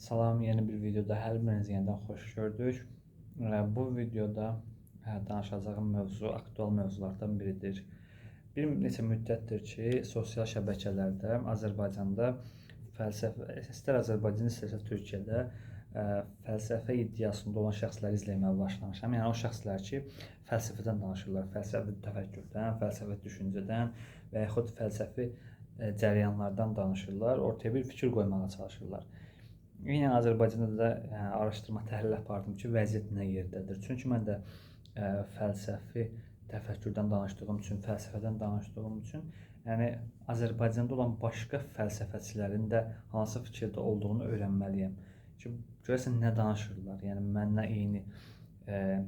Salam, yeni bir videoda hər birinizi yenidən xoş gördük. Bu videoda danışacağım mövzu aktual mövzulardan biridir. Bir neçə müddətdir ki, sosial şəbəkələrdə Azərbaycanda fəlsəfə, istər Azərbaycanda, istərsə Türkiyədə fəlsəfə iddiasında olan şəxsləri izləməyə başlamışam. Yəni o şəxslər ki, fəlsəfədən danışırlar, fəlsəfi təfəkkürdən, fəlsəfi düşüncədən və yaxud fəlsəfi cərəyanlardan danışırlar, ortaya bir fikir qoymağa çalışırlar. Eynən Azərbaycanda da araşdırma, təhlil apardım ki, vəziyyət nə yerdədir. Çünki mən də fəlsəfi təfəkkürdən danışdığım üçün, fəlsəfədən danışdığım üçün, yəni Azərbaycanda olan başqa fəlsəfəçilərin də hansı fikirdə olduğunu öyrənməliyəm ki, görəsən nə danışırlar. Yəni mənlə eyni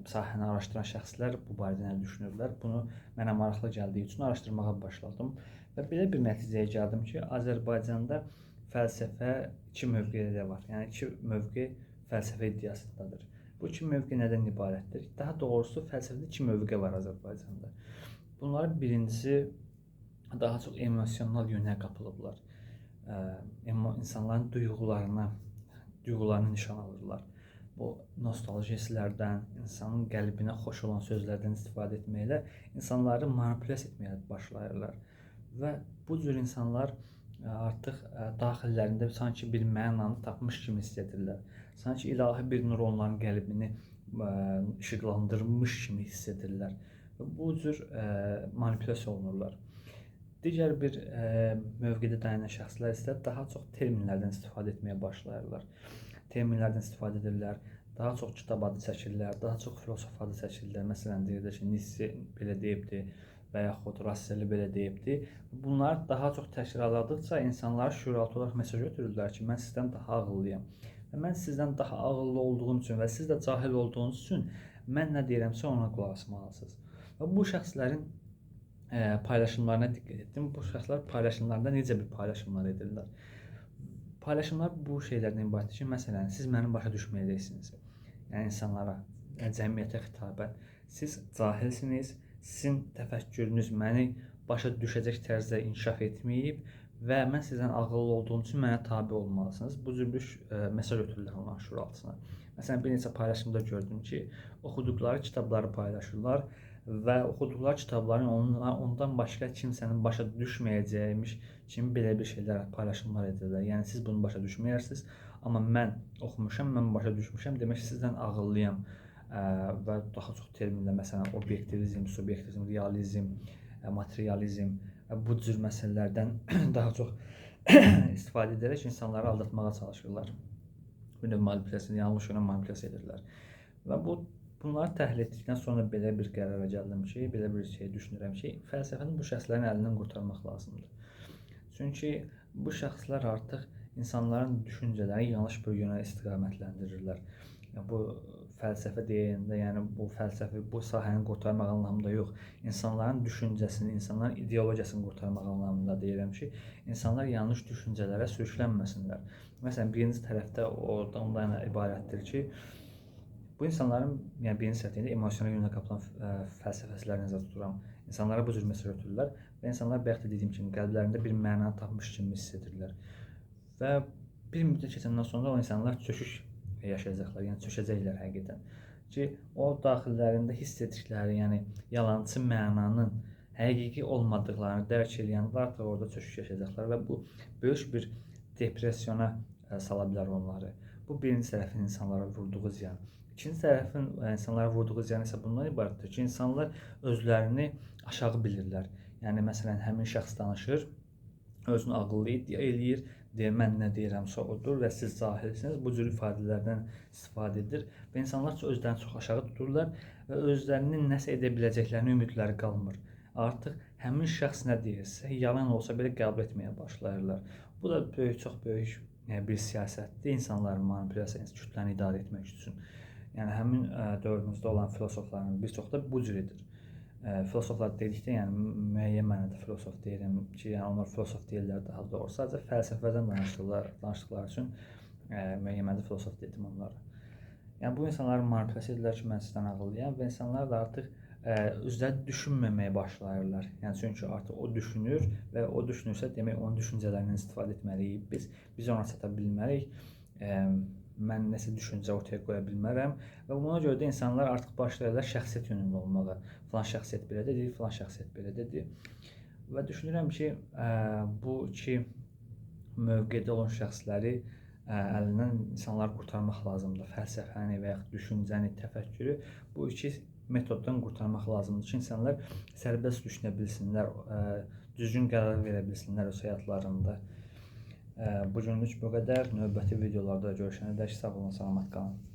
sahəni araşdıran şəxslər bu barədə nə düşünürlər? Bunu mənə maraqlı gəldiyi üçün araşdırmağa başladım və belə bir nəticəyə gəldim ki, Azərbaycanda fəlsəfə iki mövqedə var. Yəni iki mövqe fəlsəfə iddiasındadır. Bu iki mövqe nədən ibarətdir? Daha doğrusu fəlsəfədə iki mövqe var Azərbaycanda. Bunların birincisi daha çox emosional yönə qapılıblar. İnsanların duyğularını nişan alırlar. Bu nostalji hisslərdən, insanın qəlbinə xoş olan sözlərdən istifadə etməklə insanları manipulyasiya etməyə başlayırlar. Və bu cür insanlar artıq daxillərində sanki bir mənanı tapmış kimi hiss edirlər. Sanki ilahi bir nur onların qəlbini işıqlandırmış kimi hiss edirlər. Və bu cür manipulyasiya olunurlar. Digər bir mövqedə dayanan şəxslər isə daha çox terminlərdən istifadə etməyə başlayırlar. Terminlərdən istifadə edirlər, daha çox kitab adı çəkirlər, daha çox filosof adı çəkirlər. Məsələn, deyirlər ki, Nietzsche belə deyibdi və yaxud Russell belə deyibdi. Bunlar daha çox təkrarladıqca insanlara şüuraltı olaraq mesaj ötürürlər ki, mən sizdən daha ağıllıyam. Və mən sizdən daha ağıllı olduğum üçün və siz də cahil olduğunuz üçün mən nə deyirəmsə ona qulaq asmalısınız. Və bu şəxslərin paylaşımlarına diqqət etdim. Bu şəxslər paylaşımlarında necə bir paylaşımlar edirlər? Paylaşımlar bu şeylərdən ibarətdir ki, məsələn, siz məni başa düşməyəcəksiniz. Yəni insanlara, cəmiyyətə xitabən siz cahilsiniz. Sizin təfəkkürünüz məni başa düşəcək tərzdə inkişaf etməyib və mən sizdən ağıllı olduğum üçün mənə tabe olmalısınız. Bu cür bir mesaj ötürürlər onların şüuraltısına. Məsələn, bir neçə paylaşımda gördüm ki, oxuduqları kitabları paylaşırlar və oxuduqları kitabların ondan başqa kimsənin başa düşməyəcəyiymiş kimi belə bir şeylər, paylaşımlar edirlər. Yəni siz bunu başa düşməyərsiniz, amma mən oxumuşam, mən başa düşmüşəm, demək ki, sizdən ağıllıyam. Və daha çox terminlər, məsələn, obyektivizm, subyektivizm, realizm, materializm, bu cür məsələlərdən daha çox istifadə edərək insanları aldatmağa çalışırlar. Bu növ manipulyasiya, yanlış yönə manipulyasiya edirlər. Və bunları təhlil etdikdən sonra belə bir qərara gəldim ki, belə bir şey düşünürəm ki, fəlsəfəni bu şəxslərin əlindən qurtarmaq lazımdır. Çünki bu şəxslər artıq insanların düşüncələrini yanlış bir yönə istiqamətləndirirlər. Yəni, bu fəlsəfə deyəndə, yəni bu fəlsəfi, bu sahəni qurtarmaq anlamında yox, insanların düşüncəsini, insanların ideologiyasını qurtarmaq anlamında deyirəm ki, insanlar yanlış düşüncələrə sürüklənməsinlər. Məsələn, birinci tərəfdə orada ondan ibarətdir ki, bu insanların, yəni birinci tərəfdə emosional yönə qapılan fəlsəfəçiləri nəzərdə tuturam. İnsanlara bu cür mesaj ötürürlər və insanlar bayaq da dediyim kimi qəlblərində bir məna tapmış kimi hiss edirlər. Və bir müddət keçəndən sonra o insanlar çöküş yaşayacaqlar, yəni çökəcəklər həqiqətən. Ki, o daxillərində hiss etdikləri, yəni yalançı mənanın həqiqi olmadıqlarını dərk eləyəndə artıq orada çöküş yaşayacaqlar və bu böyük bir depressiyona sala bilər onları. Bu birinci tərəfin insanlara vurduğu ziyan. İkinci tərəfin insanlara vurduğu ziyan isə bundan ibarətdir ki, insanlar özlərini aşağı bilirlər. Yəni məsələn, həmin şəxs danışır, özünü ağıllı iddia eləyir, deyir, mən nə deyirəmsə odur və siz cahilsiniz. Bu cür ifadələrdən istifadə edir və insanlar özlərini çox aşağı tuturlar və özlərinin nəsə edə biləcəklərinə ümidləri qalmır. Artıq həmin şəxs nə deyirsə, yalan olsa belə qəbul etməyə başlayırlar. Bu da böyük, çox böyük bir siyasətdir, insanların manipulyasiya, kütləni idarə etmək üçün. Yəni həmin dövrümüzdə olan filosofların bir çox da bu cür edir. Filosoflar dedikdə, yəni müəyyən mənada filosof deyirəm ki, yəni onlar filosof deyirlər daha doğrusu, sadəcə fəlsəfədən danışdıqları üçün müəyyən mənada filosof dedim onlara. Yəni bu insanları manipulyasiya edirlər ki, mən sizdən ağıllıyam və insanlar da artıq özləri düşünməməyə başlayırlar. Yəni çünki artıq o düşünür və o düşünürsə demək onun düşüncələrindən istifadə etməliyik biz, biz ona çata bilməliyik. Mən nəsə düşüncə ortaya qoya bilmərəm və buna görə də insanlar artıq başlayırlar şəxsiyyət yönümlü olmağa. Filan şəxsiyyət belə dedi, filan şəxsiyyət belə dedi. Və düşünürəm ki, bu iki mövqedə olan şəxsləri əlindən insanları qurtarmaq lazımdır. Fəlsəfəni və yaxud düşüncəni, təfəkkürü bu iki metoddan qurtarmaq lazımdır ki, insanlar sərbəst düşünə bilsinlər, düzgün qərar verə bilsinlər öz həyatlarında. Bu günlük bu qədər. Növbəti videolarda görüşənədək sağ olun, salamat qalın.